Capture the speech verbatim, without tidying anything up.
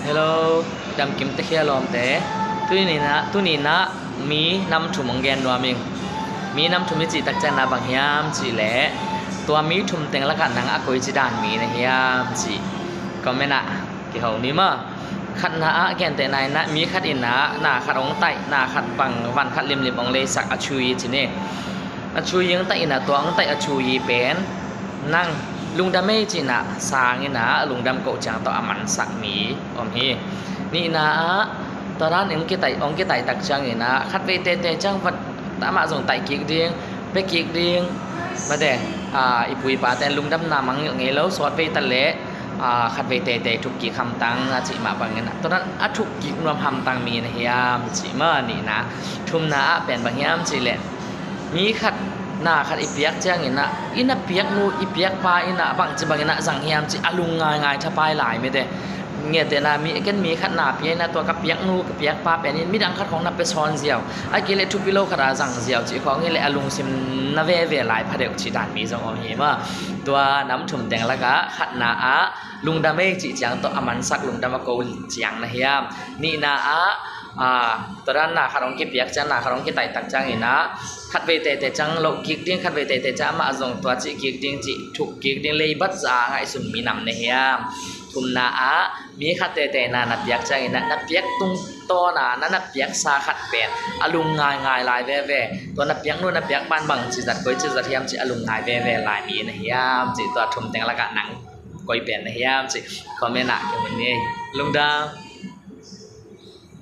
Hello, damkim te khia lawmte. Tuni na, tuni na mi nam thum hong gen nuam ing. Mi nam thum i cih tak ciang na bang hiam cih leh, tua mi thum teng lakah nang a koi ci dan mi na hiam cih comment ah kiho ni maw. Khatna ah gentehna in ah mi khat in ah na khat hong taih, na khat bang van khat limlim hong leisak a thui ci ni. A thui hong taih in ah tua hong taih a thui pen nang lungdam ei ci-in ah sang in ah lungdam koh ciang tawh a mansak mi om hi. Nihna ah tua dan hong kitaih, hong kitaih tak ciangin ah khat vei teitei ciang vat amah zong taih kik ding, pia kik ding, mate, a, i pu i pa ten lungdamna mangngilh ngei lo, sawt vei ta leh, a, khat vei teitei thuk kik hamtang a cih mah bangin ah tua dan a thuk kik nuam hamtang mi na hiam cih maw. Nihna, thumna ah pen bang hiam cih leh mi khat na khat i piak ciangin ah i na piak nu i piak pa in ah bangci bangin ah zang hiam cih a lung ngaingai thapai lai mite. Ngetena mi, ken mi khat na pia in ah tua ka piak nu ka piak pa pen in midang khat khong na pia sawn ziau, a kei leh thupi lo khat a zang ziau cih khong hi leh a lungsim na veve lai pha deuh cih dan mi zong om hi maw. Tua nam thum teng lakah khatna ah lungdam ei cih ciang tawh a mansak lungdam a ko ciang na hiam. Nihna ah, a, tua dan na khat hong kipiak ciang, na khat hong kitaih tak ciangin ah khat vei teitei ciang loh kik ding, khat vei teitei ciang amah zong tua cih kik ding cih thuk kik ding leibat za a ngaihsun mi nam na hiam. Thumna ah mi khat teitei na na piak ciangin ah na piak tungtawn a na na piaksa khat pen a lung ngaingai lai veve. Tua na piak nu na piak pan bangci zat, koici zat hiam cih a lung ngai veve lai mi na hiam cih, tua thum teng lakah nang koi pen na hiam cih comment ah kimu ni. Lungdam.